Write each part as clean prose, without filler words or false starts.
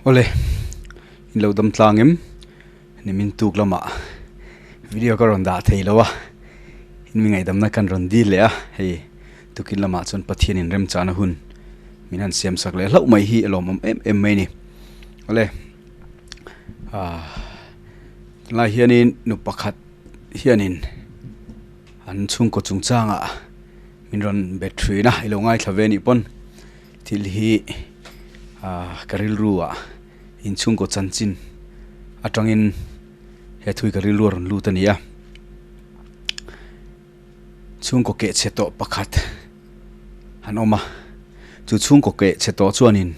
Awle, in lo dam tlang em? Nimin tuk lamah video ka rawn dah thei lo a, in mi ngaihdamna kan rawn dil leh a, hei tukin lamah chuan Pathian in remchahna hun min han siam sak leh hlauh mai hi a lawmawm em em mai a ni. Awle, ah tunlai hianin nu pakhat hianin an chhungkaw chungchangah min rawn bet thin a, i lo ngaithla ve anih pawn. Thil hi ah ka rilru ah inchhungkaw chanchin atangin he thui ka rilru a rawn lut a ni a, chhungkaw keh chhe tawh pakhat an awm a, chu chhungkaw keh chhe tawh chuanin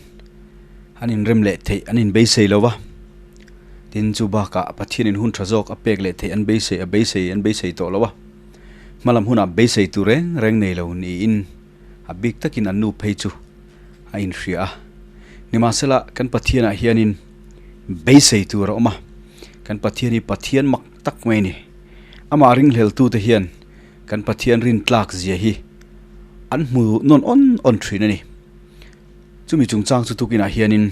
an inrem leh theih an inbeisei lo va, tin chu bakah Pathianin hun tha zawk a pek leh theih an beisei a beisei an beisei tawh lo a, hmalam hunah beisei tur reng reng nei lo niin. A bik takin an nu phei chu a inhria a. Nimahsela, kan Pathianah hianin beisei tur a awm a. Kan Pathian hi Pathian mak tak mai a ni. Amah ringhleltute hian kan Pathian rintlak zia hi an hmu nawn awn awn thin a ni. Chumi chungchang chu tukinah hianin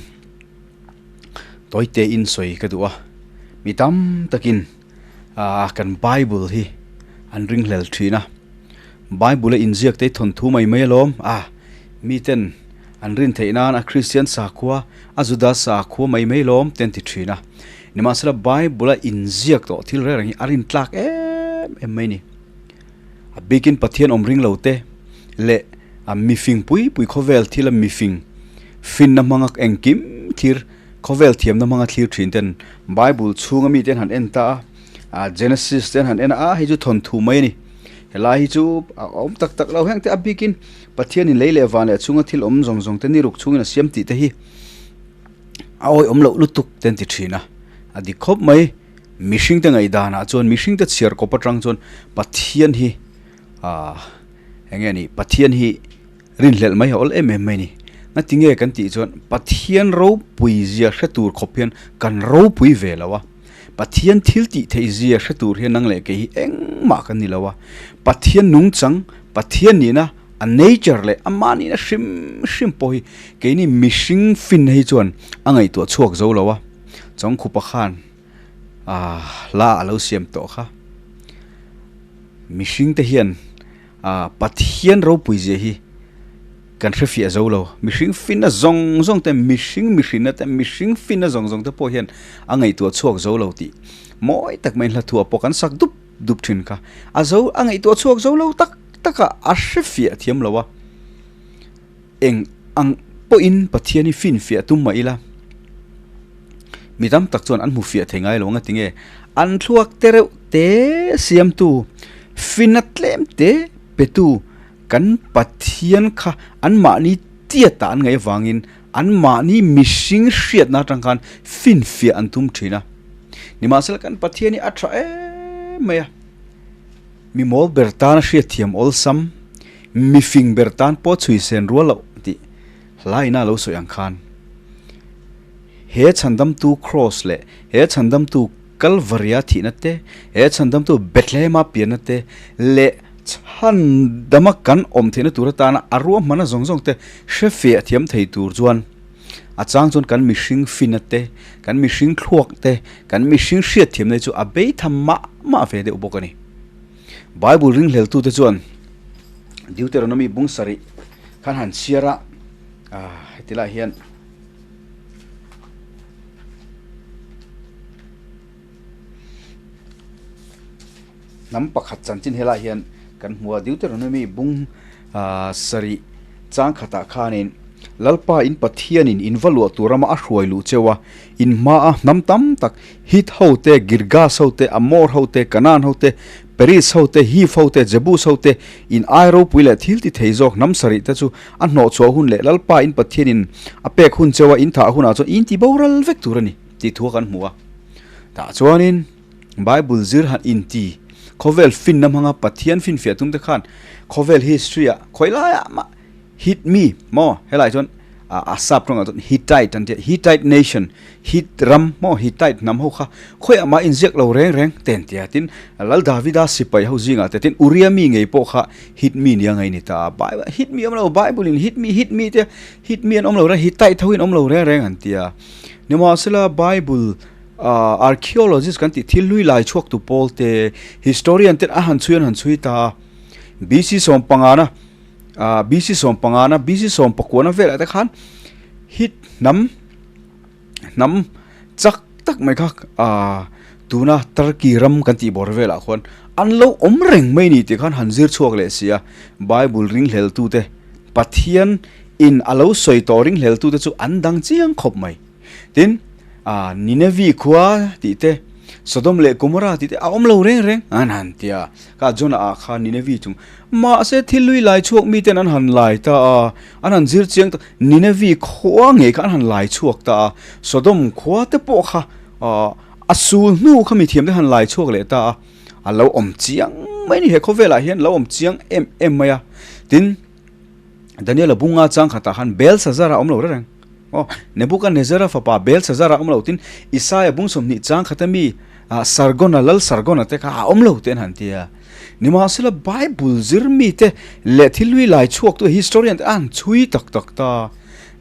tawite in sawi ka duh a. Mi tam takin kan Bible hi an ringhlel thin a. Bible a inziak te hi thawnthu mai mai alawm a, miten an rin theih nan a Kristian sakhua, a Juda sakhua mai mai alawm te an ti thin a. Nimahsela Bible a inziak tawh thil reng reng hi a rin tlak em em mai a ni. A bikin Pathian awm ring lo te leh a mifing pui pui khawvel thil a mifing finna hmanga engkim thlir khawvel thiamna hmanga thlir thin ten Bible chhunga miten han en ta a, Genesis te an han en a, a hei chu thawnthu mai a ni. Helai hi chu a awm tak tak lo heng te a bikin Pathianin lei leh van leh chhunga thil awm zawng zawng te ni ruk chhungin a siam tih te hi a awihawm loh lutuk te an ti thin a, a dik khawp mai. Mihring te ngaihdanah chuan mihring te chhiar kawp atang chuan Pathian hi ah eng nge ni Pathian hi rinhlelh mai a awl em em mai a ni. Ngatinge kan tih chuan Pathian ropui zia hre tur khawp hian kan ropui ve lo a. Pathian thil tih theih zia hre tur hian nang leh kei hi engmah kan ni lo a. Pathian nungchang, Pathian nihna, a nature leh ama nihna hrim hrim pawh hi keini mihring finna hi chuan a ngaihtuah chhuak zo lo a. Chawngkhupa khan ah hla a lo siam tawh kha. Mihring te hian ah Pathian ropui zia hi Kan hre fiah zo lo. Mihring finna zawng zawng te, mihring mihrinna te, mihring finna zawng zawng te pawh hian a ngaihtuah chhuak zo lo tih mawi tak mai hla thuah pawh kan sak dup dup thin kha. A zo, a ngaihtuah chhuak zo lo tak tak a, a hre fiah thiam lo a. Eng ang pawhin Pathian hi fin fiah tum mah ila, mi tam tak chuan an hmu fiah thei ngai lo ang a ti nge? An thluak te reuh te siamtu, finna tlem te petu, Kan Pathian kha anmahni tiatah an ngaih avangin anmahni mihring hriatna atang khan finfiah an tum thin a. Nimahsela kan Pathian hi a tha em mai a, mi mawl ber tana hriatthiam awlsam, mi fing ber tan pawh chhui sen rual loh tih hlaina a lo sawi ang khan he chhandamtu Kraws leh he chhandamtu Kalvaria thihna te, he chhandamtu Bethlehema pianna te leh chhandama kan awm theihna tur atana a ruahmanna zawng zawng te hre fiah thiam thei tur chuan a chang chuan kan mihring finna te, kan mihring thluak te, kan mihring hriat thiamna hi chu a bei tham mah mah ve deuh bawk a ni. Bible ringhleltute chuan Deuteronomy bung sarih khan han chhiar a, heti lai hian. Hnam pakhat chanchin helai hian kan hmu a, Deuteronomy bung sarih chang khatah khanin Lalpa in Pathianin in va luah tur rama a hruai luh cheu a, in hmaa hnam tam tak Hit ho te, Girgas ho te, Amor ho te, Kanaan ho te, Periz ho te, Hiv ho te, Jebus ho te, in ai ropui leh thil ti thei zawk hnam sarih te chu A hnawhchhuah hun leh Lalpa in Pathianin a pek hun cheu a in thah hunah chuan in ti boral vek tur a ni tih thu a kan hmu a. Tah chuanin Bible zir han inti khawvel finna hmanga Pathian finfiah tum te khan khawvel history ah khawi laiah mah hit mi maw helai chuan a sap tawngah chuan Hittite an tia Hittite nation Hit ram maw Hittite hnam ho kha khawiah mah inziak lo reng reng te an tia tin Lal Davida sipai ho zingah te tin Uria mi ngei pawh kha Hit mi nia ngei ni ta Bible hit mi awm lo Bible in hit mi hit mi te hit mi an awm lo reng Hittite ho in awm lo reng reng an tia. Nimahsela Bible archaeologist kan tih thil hlui lai chhuak tu pawl te, historian ten a han chhui an han chhui ta a. BC sawmpangana BC sawmpangana BC sawmpakuana velah te khan hit hnam hnam chak tak mai kha ah tuna Turkey ram kan tih bawr velah khuan an lo awm reng mai ni tih khan han zir chhuak leh si a, Bible ringhlel tute Pathian in a lo sawi tawh ringhlel tute chu an dang chiang khawp mai. Tin, ah Nineveh khua tih te, Sodom leh Gomorrah tih te a awm lo reng reng an han ti a, kha Jonah ah khan Nineveh chung mahse thil lui lai chhuak miten an han lai ta a, an han zir chiang ta, Nineveh khua ngei kha an han lai chhuak ta a, Sodom khua te pawh kha ah a sul hnu kha mithiam te han lai chhuak leh ta a, a lo awm chiang mai a ni he khawvelah hian a lo awm chiang em em mai a, tin Daniel-a bunga chang khatah khan Belshazzar a awm lo reng. Aw, Nebuchadnezzar-a fapa Belshazzar a awm lo tin Isaia bung 20 chang khata mi Sargon-a, Lal Sargon-a te kha a awm lo te an han ti a. Nimahsela Bible zir mite leh thil hlui lai chhuaktu historian te an chhui tak tak ta.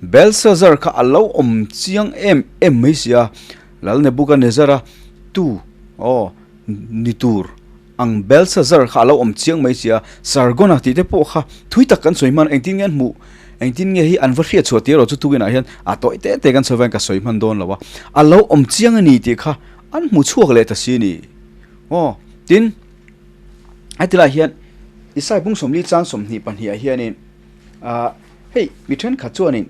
Belshazzar kha a lo awm chiang em em mai si a, Lal Nebuchadnezzar-a tu, aw, ni tur. Ang Belshazzar kha a lo awm chiang mai sia, Sargon-a tih te pawh kha thui tak kan sawi hman, engtin nge an hmuh, engtin nge hi an va hriat chhuah tir erawh chu tukinah hian a tawi te te kan sawi vangin ka sawi hman dawn lo a, a lo awm chiang a ni tih kha an hmu chhuak leh ta si a ni. Aw, tin, heti lai hian Isai bung 40 chang 22 ah hianin, ah, hei mi thenkhat chuanin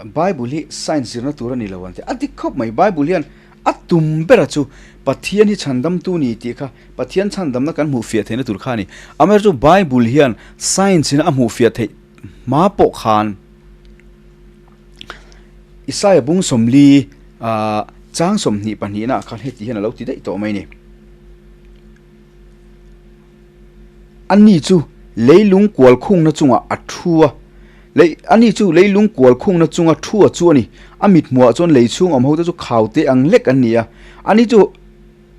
Bible hi science zirna tur a ni lo an ti a, a dik khawp mai, Bible hian A tum bera chu Pathian hi chhandamtu ni tih kha Pathian chhandamna kan hmuh fiah theihna tur kha a ni. Amaherawhchu Bible hian science in a hmuh fiah theih hma pawh khan Isaia bung 40 chang 22 naah khan heti hian a lo ti daih tawh mai a ni. Ani chu leilung kual khungna chungah a thu a, lei ani chu leilung kual khungna chunga thu a chu a ni. A mithmuhah chuan lei chhung awm hote chu khaute ang lek an ni a. Ani chu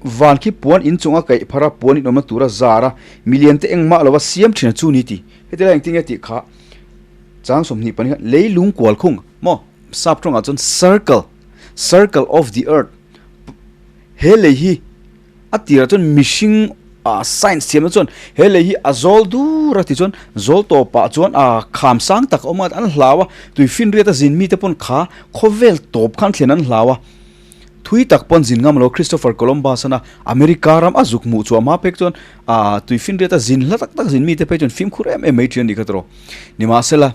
van khi puan in chunga kaih phar a, puan in awmna tura zar a, milian te engmah lova siam thin a chu ni ti. Heti lai engtin nge tih kha chang 24 khan leilung kual khung maw sap tawngah chuan circle, circle of the earth, he lei hi A tirah chuan mihring ah science thiamna chuan he lei hi a zawl dur a tichuan zawl tawpah chuan ah kham sang tak a awm a an hlau a tui finriat a zin mite pawn kha khawvel tawp khan thlen an hlau a thui tak pawn zin ngam lo Christopher Columbus ana America ram a zuk hmuh chhuah hma phek chuan ah tui finriat a zin hla tak tak zin mite phei chuan fimkhur em em mai thin a ni kha tawh nimahsela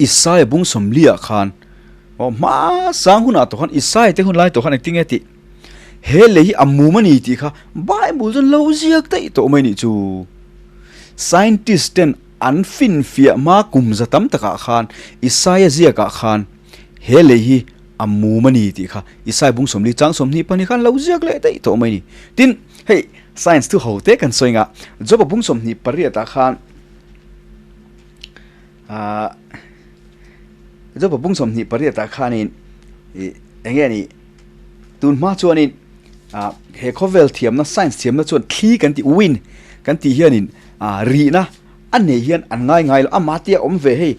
Isaia bung 40 ah khan aw hma sang hunah tawh khan Isaia te hun lai tawh khan engtin nge tih He lei hi a mum a ni tih kha Bible chuan lo ziak daih tawh mai nih chu. Scientist ten an finfiah hma kum za tam takah khan Isaia ziakah khan he lei hi a mum a ni tih kha Isai bung 40 chang 22 khan lo ziak leh daih tawh mai ni. Tin, hei science thu ho te kan sawi ngah Job-a bung 28 ah khan Ahh Job-a bung 28 ah khanin ih eng nge ni tun hma chuanin ah he khawvel thiamna science thiamna chuan thli kan tih wind kan tih hianin ah rihna a nei hian an ngai ngai lo amah tia awm ve hei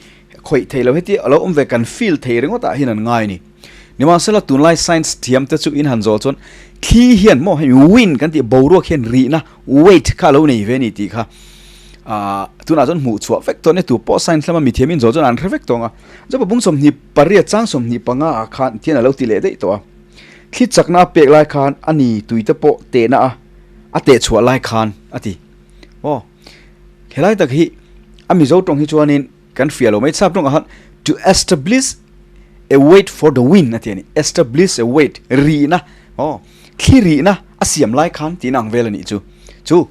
khawih thei lo heti a lo awm ve kan feel thei ringawt ah hian an ngai a ni. Nimahsela tunlai science thiam te chu in han zawh chuan thli hian maw hei wind kan tih boruak hian rihna weight kha a lo nei ve a ni tih kha ah tunah chuan hmuh chhuah vek tawh a ni tu pawh science lama mithiam in zawh chuan an hre vek tawh ang a chuan bung 28 chang 25 ah khan thian a lo ti leh daih tawh a thli chakna a pek lai khan a ni tui te pawh tehna a a teh chhuah lai khan a ti aw helai tak hi a mizo tawng hi chuanin Kan hria lo mai chhap rawngah khan to establish a weight for the wind a ti a ni. Establish a weight, rihna, aw, thli rihna a siam lai khan tihna ang vel a nih chu. Chu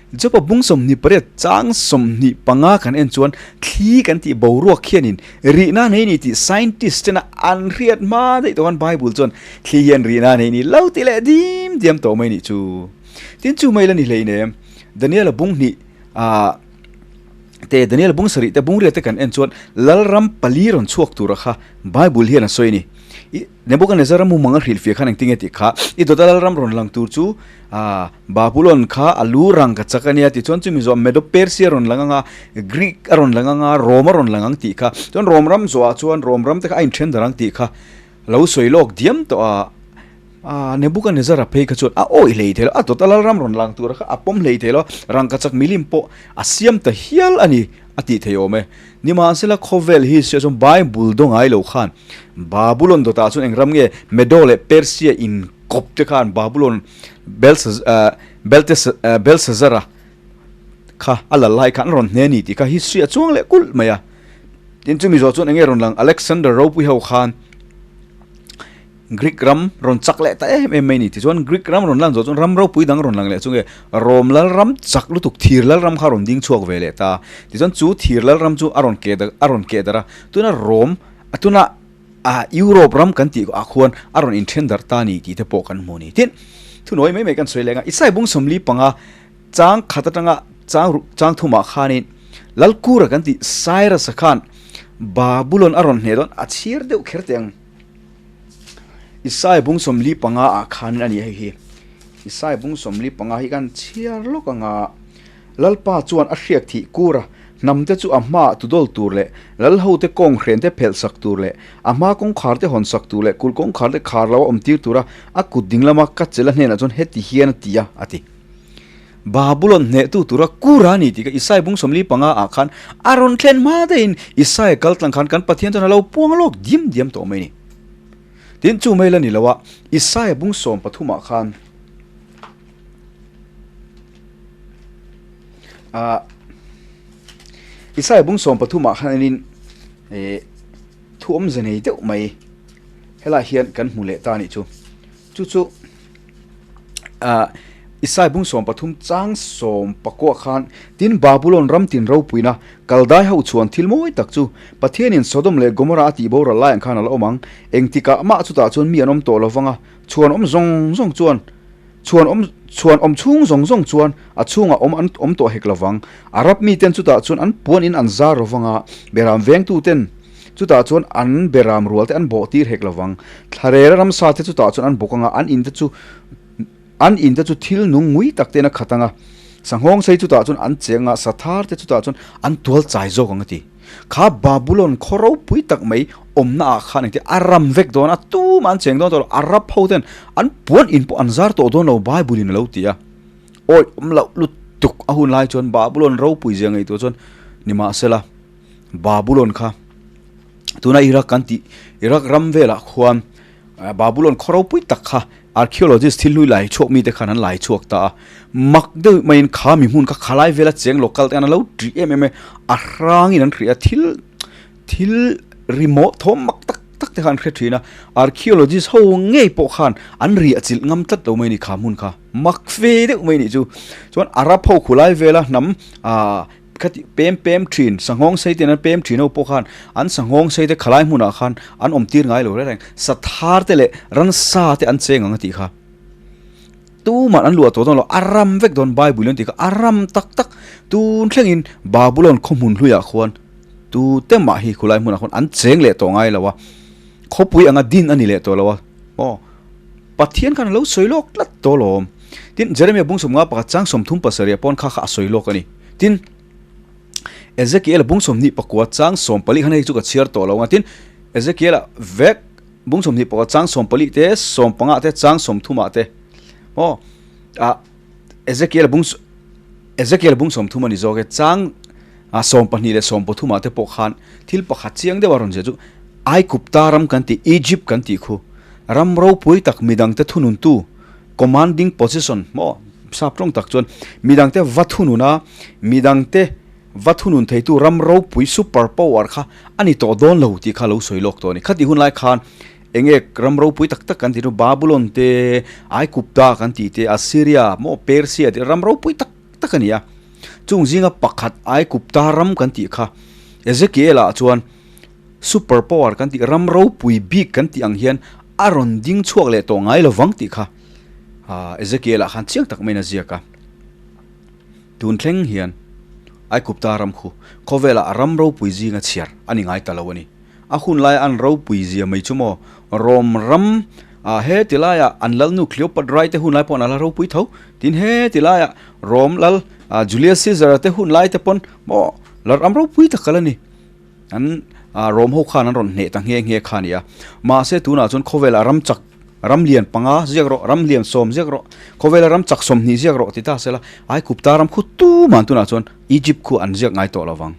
Job-a bung 28 chang 25 kan en chuan thli kan tih boruak khianin rihna nei ni tih scientist tena an hriat hma daih tawh khan Bible chuan thli hian rihna nei ni lo ti leh dim diam tawh mai nih chu. Tin chu mai la ni hleinem Daniel-a bung hnih ah te Daniel bung sarih te bung riat te kan en chuan Lalram pali rawn chhuak tura kha Bible hian a sawi a ni. I Nebuchadnezzar mumang a hrilhfiah khan engtin nge tih kha i dawta Lalram rawn lang tur chu ah Babulon kha a lu rang ka chak a nia tichuan chumi zawh Medo-Persia rawn lang anga Greek a rawn lang anga Rome a rawn lang ang tih kha chuan Rome ram zawhah chuan Rome ram te kha a inthen darh ang tih kha. lo sawi lawk diam tawh a, ah Nebuchadnezzar-a phei kha chuan a awih hlei thei lo, a dawta lalram rawn lang tura kha a pawm hlei thei lo, rangkachak milim pawh a siam ta hial a ni a tih thei awm e. Nimahsela khawvel hi sia chuan Bible daw ngai lo khan Babulon dawtah chuan eng ram nge Medo leh Persia inkawp te khan Babulon Belshazzar-a kha a lal lai khan an rawn hne a ni tih kha history a chuang leh kulh mai a. Tin chumi zawh chuan eng nge rawn lang Alexander ropui ho khan Greek ram rawn chak leh ta em em mai a ni. Tichuan Greek ram rawn lan zawh chuan ram ropui dang rawn lang leh chu nge Rome lal ram chak lutuk thir lal ram kha rawn ding chhuak ve leh ta. Tichuan chu thir lal ram chu a rawn keh a rawn keh darh a. Tuna Rome a tuna ah Europe ram kan tih ah khuan a rawn inthen darh ta a ni tih te pawh kan hmu a ni. Tin, thunawi mai mai kan sawi leh ang a, Isai bung 45 chang khat atanga chang ruk chang thumah khanin Lalkura kan tih Cyrus-a khan Babulon a rawn hneh dawn a chhiar deuh kher teh ang. Isai bung 45 ah khanin a ni hei hi. Isai bung 45 hi kan chhiar lawk ang a, Lalpa chuan a hriak thih kur a, hnamte chu a hmaah tudawl tur leh Lalhote kawnghren te phelh sak tur leh a hma kawngkhar te hawn sak tur leh kulh kawngkhar te khar lo a awm tir tura a kut ding lama ka chela hnenah chuan heti hian a ti a, a ti. Babulon hnehtu tura kur a ni tih kha Isai bung 45 ah khan a rawn thlen hma daihin Isai kal tlang khan kan Pathian chuan a lo puang lawk diam diam tawh mai a ni. Tin, chu mai la ni lo a, Isai bung 13 ah khan ah Isai bung 13 ah khanin eh thu awmze nei deuh mai helaiah hian kan hmu leh ta a nih chu. Chu chu ah Isai bung 13 chang 19 khan tin Babulon ram tin ropuina Kaldai ho chuan thil mawi tak chu Pathianin Sodom leh Gomorrah a tih boral lai ang khan a la awm ang. Engtikah mah chutah chuan mi an awm tawh lo vang a, chhuan awm zawng zawng chuan chhuan awm chhuan awm chhung zawng zawng chuan a chhungah awm an awm tawh hek lo vang. Arab miten chutah chuan an puan in an zar ro vang a, beram vengtuten chutah chuan an beram rual te an bawh tir hek lo vang. Thlarel ramsa te chutah chuan an bawk ang a, an in te chu an in te chu thil nung ngui tak ten a khat ang a, sanghawng sei chutah chuan an cheng a, sathar te chutah chuan an tual chai zawk ang a ti. Kha Babulon khaw ropui tak mai awmna ah khan engtin a ram vek dawn a, tumah an cheng dawn tawh lo, Arab ho ten an puan in pawh an zar tawh dawn lo Bible in a lo ti a. Awi awm loh lutuk a hun lai chuan Babulon ropui zia ngaihtuah chuan nimahsela Babulon kha tuna Iraq kan tih Iraq ram velah khuan Babulon khaw ropui tak kha archaeologist thil hlui lai chhuak mite khan an lai chhuak ta a, mak deuh maiin kha mi hmun kha khalai vela cheng local te khan an lo ṭih em em e, a hrangin an hria a, thil thil rimawh thawm mak tak tak te kha an hre ṭhin a, archaeologist ho ngei pawh khan an riah chilh ngam tlat lo mai a ni kha hmun kha, mak fe deuh mai a nih chu. Chuan Arab ho khulai vela hnam ah Khati pem pem thin, sanghawng sei ten an pem thin ho pawh khan an sanghawng sei te khalai hmunah khan an awm tir ngai lo reng reng. Sathar te leh ransa te an cheng ang a tih kha. Tumah an luah tawh dawn lo, a ram vek dawn Bible in a tih kha, a ram tak tak. Tun thlengin Babulon khaw hmun hluiah khuan tute mah hi khulai hmunah khuan an cheng leh tawh ngai lo a, khawpui anga din a ni leh tawh lo a, aw. Pathian khan a lo sawi lawk tlat tawh alawm. Tin, Jeremia bung 51 chang 37 pawn kha kha a sawi lawk a ni. Tin, Ezekiel bung 24 chang 14 khan hei chu ka chhiar tawh lo ang a. Tin, Ezekiel a vek bung 24 chang 14 te, 15 te, chang 30 te. Maw? Ah, Ezekiel bung Ezekiel bung 30 a ni zawk e. Chang 12 leh 13 te pawh khan thil pakhat chiang deuh a rawn zia chu Aikupta ram kan tih, Egypt kan tih khu ram ropui tak midangte thununtu, commanding position, maw sap tawng tak chuan midangte va thunun a, midangte va thunun theitu ram ropui super power kha a ni tawh dawn lo tih kha lo sawi lawk tawh a ni. Khatih hun lai khan eng nge ram ropui tak tak kan tih chu Babulon te, Aikupta kan tih te, Assyria maw Persia te ram ropui tak tak a ni a. Chung zinga pakhat Aikupta ram kan tih kha Ezekiel-ah chuan Super power kan tih ram ropui bik kan tih ang hian a rawn ding chhuak leh tawh ngai lo vang tih kha Ezekiel ah khan chiang tak maiin a ziak a. Tun thleng hian Aikupta ram khu khawvelah ram ropui zinga chhiar a ni ngai ta lo a ni. A hun laia an ropui zia mai chu maw Rom ram he ti laiah an lalnu Cleopatra te hun lai pawh an la ropui tho. Tin he ti laiah Rom lal Julius Caesar te hun lai te pawn maw la ram ropui tak kal a ni. An Rom ho khan an rawn hneh ta nghe nghe kha a ni a. Mahse tunah chuan khawvelah ram chak, ram lian panga ziak rawh, ram lian sawm ziak rawh, khawvela ram chak 20 ziak rawh ti ta sela, Aigupta ram khu tuman tunah chuan Egypt khu an ziak ngai tawh lo vang.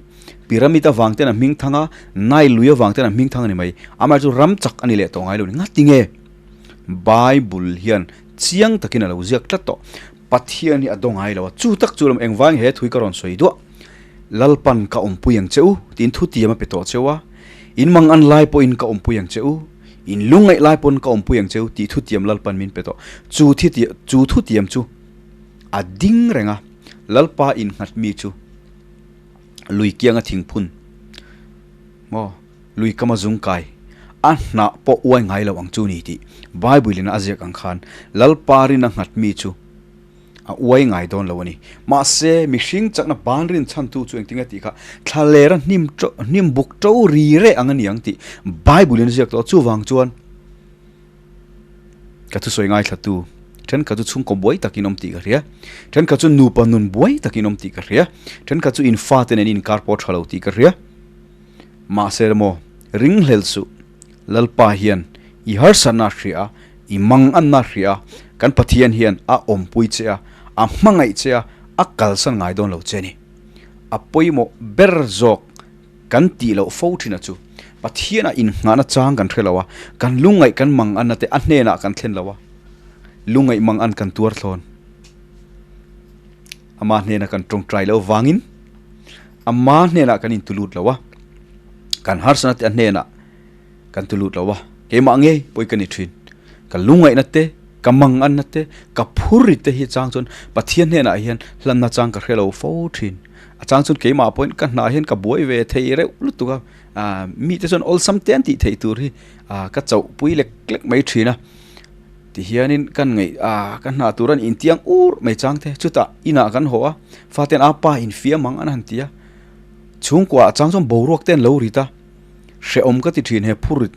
Pyramid avang ten a hming thang a, Nile lui avang ten a hming thang a ni mai. Amaherawhchu ram chak a ni leh tawh ngai lo ni. Ngati nge? Bible hian chiang takin a lo ziak tlat tawh. Pathian hi a daw ngai lo a, chu tak chu lam engvang he thui ka rawn sawi duah. Lalpan ka awmpui ang che u tiin thutiam a pe tawh cheu a, in mang an lai pawhin ka awmpui ang che u, in lungngaih lai pawn ka awmpui ang che u tih thutiam Lalpan min pe tawh. Chu chu thutiam chu a ding reng a, Lalpa innghat mi chu lui kianga thingphun maw lui kama zungkai a hnah pawh uai ngai lo ang chu ni tih Bible in a ziak ang khan Lalpa rin a nghat mi chu a uai ngai dawn lo a ni. Mahse, mihring chakna ban rin chhantu chu engtin nge tih kha thlalera hnim hnim buk to ri reh ang a ni ang tih Bible in a ziak tawh a. Chuvang chuan ka thusawi ngaithlatu thenkhat chu chhungkaw buai takin awm tih ka hria, thenkhat chu nupa nun buai takin awm tih ka hria, thenkhat chu infate nen inkar pawh tha lo tih ka hria. Mahse maw, ringhlel suh, Lalpa hian i harsatna a hria a, i manganna a hria a, kan Pathian hian a awmpui che a, a hmangaih che a, a kalsan ngai dawn lo che a ni. A pawimawh ber zawk kan tih loh fo thin a chu, Pathianah innghahna chang kan hre lo a, kan lungngaih kan manganna te a hnenah kan thlen lo a, lungngaih mangan kan tuar thlawn. Ama hnena kan tawngtai loh vangin ama hnenah kan intulut lo a, kan harsatna te a hnenah kan tulut lo a, keimah ngei pawi ka ni thin. Ka lungngaihna te, ka manganna te, ka phurrit te hi chang chuan Pathian hnenah hian hlanna chang ka hre lo fo thin. A chang chuan keimah pawhin ka hnah hian ka buai ve thei reuh lutuk a, ah mite chuan awlsam te an tih theih tur hi ah ka chauhpui lek lek mai thin a. Tihianin kan ngaih a, ka hna tur an intiang ur mai chang te, chutah inah kan haw a, faten a pa infiam ang an han ti a, chhungkua ah chang chuan boruak te an lo rit a, hrehawm ka ti thin he phurit,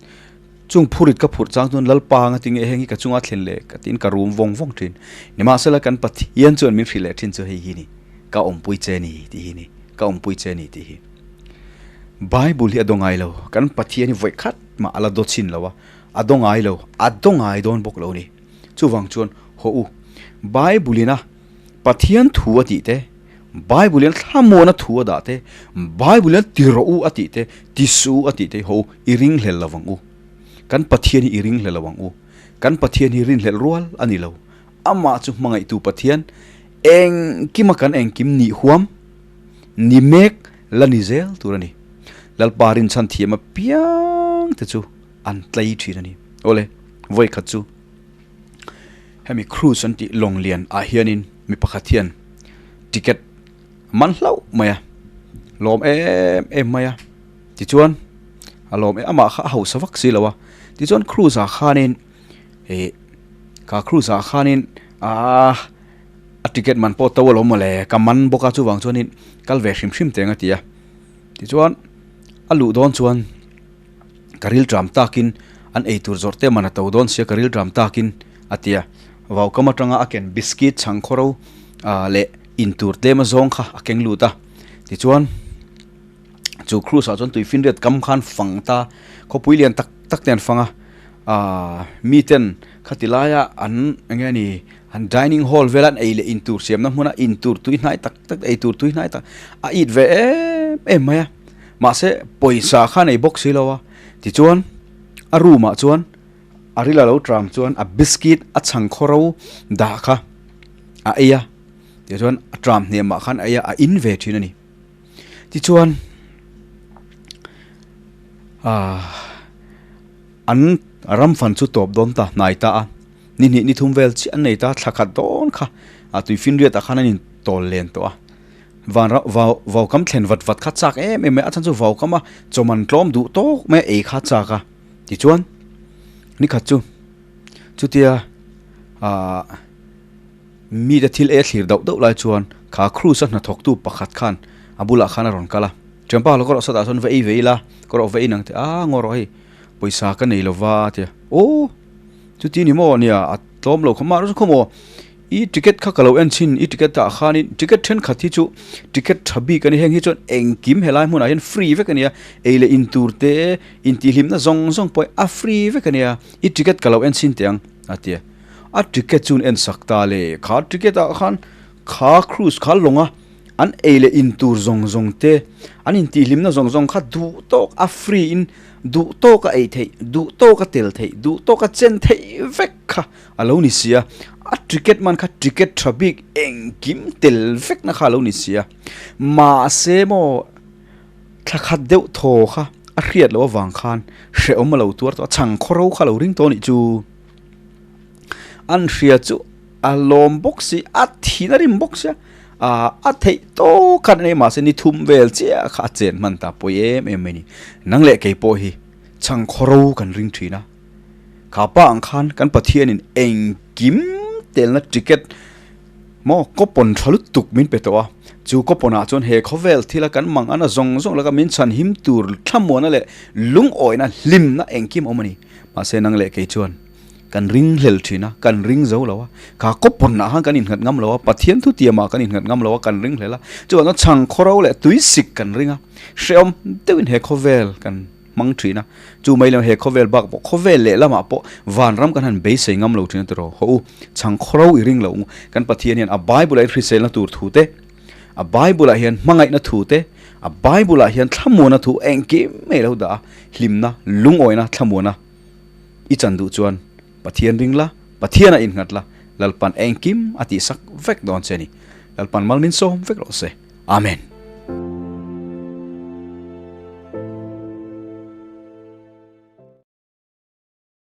chung phurit ka phurh chang chuan Lalpa anga tinge heng hi ka chunga thlen leh ka tiin ka rum vawng vawng thin, nimahsela kan Pathian chuan min hrilh leh thin chu hei hi ni, ka awmpui che ni tih hi ni, ka awmpui che ni tih hi. Bible hi a daw ngai lo, kan Pathian hi vawikhat mah a la daw chhin lo a, A daw ngai lo, a daw ngai dawn bawk lo ni. Chuvang chuan, haw u, Bible-in a Pathian thu a tih te, Bible-in thlamuana thu a dah te, Bible-in ti rawh u a tih te, ti suh u a tih te hi haw u, i ringhlel lo ang u. Kan Pathian hi i ringhlel lo ang u. Kan Pathian hi rinhlelh rual a ni lo. Amah chu hmangaihtu Pathian, engkima kan engkim nih huam, ni mek la ni zel tur a ni. Lalpa rinchhan thiam apiang te chu an tlei thin a ni. Awle, vawi khat chu hemi cruise an tih lawng lian ah hianin mi pakhat hian ticket a man hlauh mai a, lawm em em mai a, tichuan a lawm em amah kha a hausa vak si lo a, tichuan cruise ah khanin ih kha cruise ah khanin aaa a ticket man pawh to alawm mawle ka man bawk a chuvang chuanin kal ve hrim hrim teng a ti a, tichuan a luh dawn chuan. Ka ril tram takin an eitur zawrh te man a to dawn sia ka ril tram takin a ti a. Vaukam atanga a ken biscuit chhang khawro leh intur tlem a zawng kha a keng lut a. Tichuan chu cruise ah chuan tuifinriat kam khan fang ta khawpui lian tak tak te an fang a. Aaa miten khati laia an eng nge ni an dining hall vela an ei leh intur siamna hmuna intur tui hnai tak tak eitur tui hnai tak a it ve em em mai a. Mahse, pawisa kha nei bawk si lo a, tichuan a room ah chuan a ril a lo tram chuan a biscuit a chhang khaw ro dah kha a ei a, tichuan a tram hnem ah khan a ei a, a in ve thin a ni. Tichuan ahh an ram fan chu tawp dawn ta hnai ta a, ni hnih ni thum vel chiah an nei ta, thla khat dawn kha a tuifinriat ah khan an intawl len tawh a. Van ra vau vau kam thlen vat vat kha chak em em mai a chhan chu vau kam a chaw man tlawm duh tawk mai a ei kha chak a tichuan nikhat chu chutia ahh mite thil ei a thlir dauh dauh lai chuan kha cruise a hnathawk tu pakhat khan a bulah khan a rawn kal a thianpa lo ka rawh sawtah sawn va ei ve ila ka rawh va in ang te a ngaw rawh hei pawisa ka nei lova a ti a aw chuti ni maw nia a tlawm lo kha mah rawh chu khaw maw. I ticket kha ka lo en chhin, i ticket ah khanin ticket thenkhat hi chu ticket tha bik a ni, heng hi chuan engkim helai hmunah hian free vek a nia, ei leh in tur te, intihhlimna zawng zawng pawh a free vek a nia, i ticket ka lo en chhin teh ang a ti a. A ticket chu an en sak ta le, kha ticket ah khan kha cruise kha lawng a, an ei leh in tur zawng zawng te, an intihhlimna zawng zawng kha duh tawk a free in duh tawk a ei theih, duh tawk a tel theih, duh tawk a chen theih vek kha a lo ni si a, a ticket man kha ticket tha bik engkim tel vekna kha a lo ni si a, mahse maw thla khat deuh thaw kha a hriat loh avang khan hrehawm a lo tuar tawh a, chhang khawro kha a lo ring tawh a nih chu. An hria chu a lawm bawk si, a thin a rim bawk sia, ah a theih tawk khan a nei mahse ni thum vel chiah kha a chen hman ta pawi em em mai ni. Nang leh kei pawh hi chhang khawro kan ring thin a. Kha pa ang khan kan Pathianin engkim telna ticket maw coupon tha lutuk min pe tawh a, chu coupon ah chuan he khawvel thila kan mang ana zawng zawng laka min chhan him tur thlamuana leh lungawina hlimna engkim awm a ni. Mahse nang leh kei chuan kan ring hlel thin a, kan ring zo lo a, kha coupon ah khan kan innghat ngam lo a, Pathian thutiam ah kan innghat ngam lo a, kan ring hlel a, chuvang chuan chhang khawro leh tuisik kan ring a, hrehawm deuhin he khawvel kan hmang thin a, chu mai lo he khawvel bak pawh khawvel leh lamah pawh vanram kan han beisei ngam lo thin a tiraw haw u, chhang khawro i ring lo u, kan Pathian hian a Bible ah hian hriselna tur thu te, a Bible ah hian hmangaihna thu te, a Bible ah hian thlamuana thu engkim mai a lo dah a, hlimna, lungawina, thlamuana i chan duh chuan Pathian ring la, Pathian a innghat la, Lalpan engkim a tihsak vek dawn che a ni. Lalpan mal min sawm vek rawh se. Amen.